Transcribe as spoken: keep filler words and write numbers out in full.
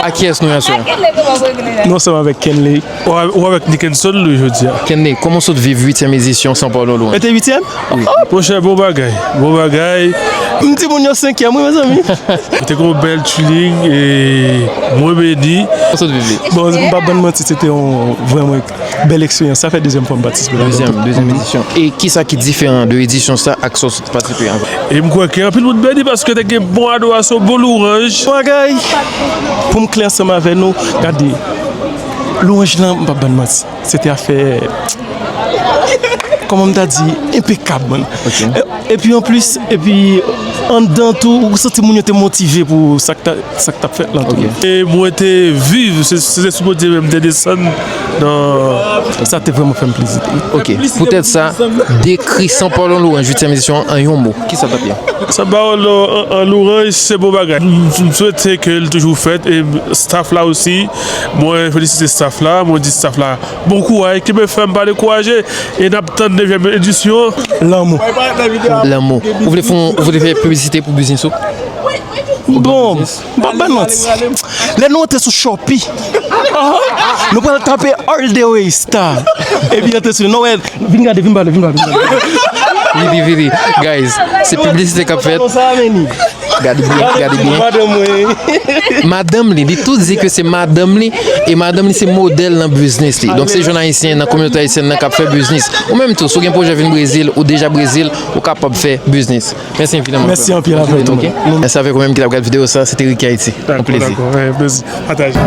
A kiyès nou ye aswè a? Nou ansanm avèk Kenley. Ou avèk Nickenson nou jodi a. Kenley, kòman w sot viv uityèm edisyon San Paulo Louange? Mete uityèm? Wi. Monchè, bon bagay. Bon bagay. M di moun yo senkyèm, wi, mezanmi. Te gen yon bèl chilling e mwen beni. Kòman w sot viv li? Bon, m pa ban n manti, se te yon vrèman bèl eksperyans. Sa fè dezyèm fwa m patisipe ladan. Dezyèm, dezyèm edisyon. E kisa ki diferan de edisyon sa ak sa w sot patisipe avan? E m kwè ke anpil moun beni paske te gen bon adorasyon, bon louranj. Bagay, pou m klè ansanm avè nou, gade, louranj lan, m p ap ban n manti. Se te afè, kòman m ta di, enpekab, man. E- Epi anplis, epi anndan tou, ou santi moun yo te motive pou sa k ta, sa k t ap fèt lan tou. E mwen te viv, se se sou Bondye menm te desann nan. Sa te vrèman fè m plezi. Ok, poutèt sa, dekri San Paulo Louange uityèm edisyon an yon mo. Kisa t ap ye? San Paulo an, an louranj, se bon bagay. M, m swete ke l toujou fèt e staff la osi. Mwen felisite staff la, mwen di staff la bon kouraj, kenbe fèm, pa dekouraje e n ap tann dezyèm edisyon. Lanmou. Lanmou. Ou vle fè, ou vle fè piblisite pou biznis ou? Bon, m p ap ban n manti. Lè nou antre sou Shopee, nou pral tape All The Way Star. Epi antre sou, nou wè, vin gade, vin pale, vin pale, vin pale. Vini, vini. Guys, se piblisite k ap fèt. Gade byen, gade byen. Madanm mwen. Madanm li, li tou di ke se madanm li, e madanm li se modèl nan biznis li. Donk se jèn ayisyen nan kominote ayisyèn nan k ap fè biznis. Ou menm tou, si w gen pwojè vin Brezil, ou deja Brezil, ou kapab fè biznis. Mèsi enfinèman. Mèsi anpil avèk tou. Mèsi avèk ou menm ki t ap gade videyo sa, se te Ricky Haiti. Yon plezi. Dakò, plezi. Pataje.